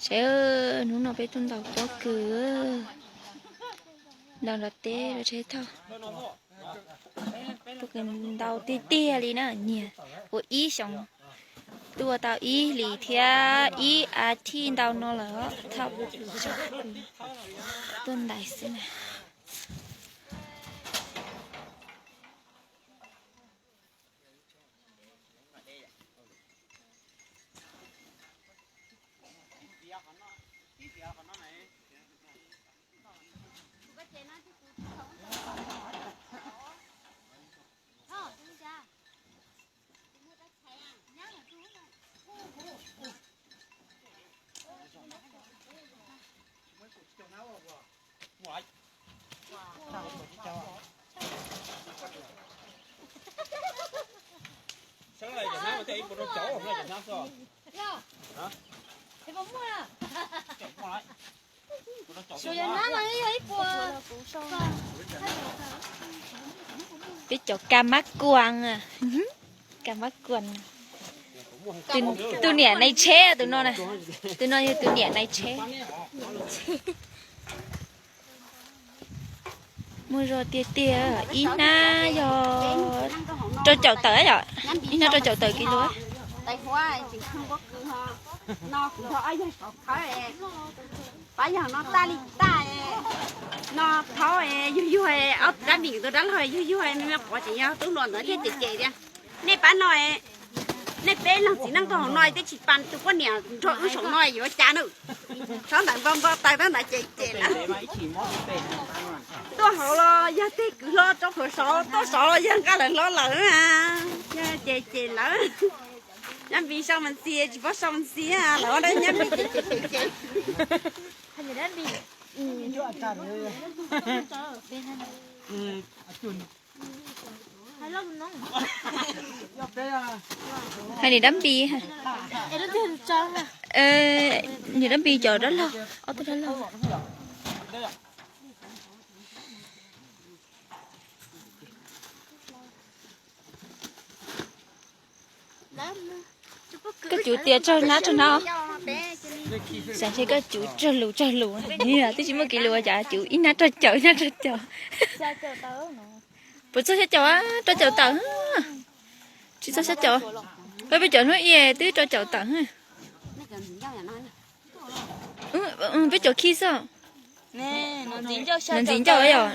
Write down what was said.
Sawv, hnub no peb tuaj ntaus pob kws, ntaus nram teb los tsheb thauj. Pob kws ntau tiag tiag li na, nyiam ua ib xyoos, tuaj tau ib hlis thiab ib as thiv ntau no lawm thauj pob kws, tuaj ntais xwb na. Peb cov kab mab kuas, kab mab kuas. Tus niam nais tsheb tus no na, tus no yog tus niam nais tsheb. Muaj zog tiag tiag, ib hnab yog rau caum tawm yom, ib hnab rau caum tawm kis lus. Pab yog no taj li taj, no thaub yuag yuag, ob rab mis tus rab laug yuag yuag, me me qhuav tseem yog tub hluas ntawd thiaj cem cem tias, nej pab no, nej peb leeg txiv neej rau hauv no twb tsis pas tus poj niam nrog wb saum no yuav cas na. Thaub ntawd npau npau taws, thaub ntawd cem cem lawm. Tuaj hauv los yog tej kwv hlob rau hauv saud, tuaj saud los yog nqa lawv hlob lawm, yog cem cem lawm. Nyab Npis sau mas ntxias, tsis paub sau mas ntxias, lawv ob dab Nyab Npis cem cem cem cem. Hais niam dab Npis, niam dab Npis cov dab laug, ob tug dab laug. Koj cuv tias tsawg hnab tsawg hnab? Xav ntshe koj cuv tsawg lus tsawg lus, twb tsis muaj kis lus cas cuv ib hnab rau caum ib hnab rau caum. Puas txog xya caum? Rau caum tawm. Tsis txog xya caum. Peb cov hnub i twb rau caum tawm. Peb cov khi xwb. Nws ntxiv ncauj yom.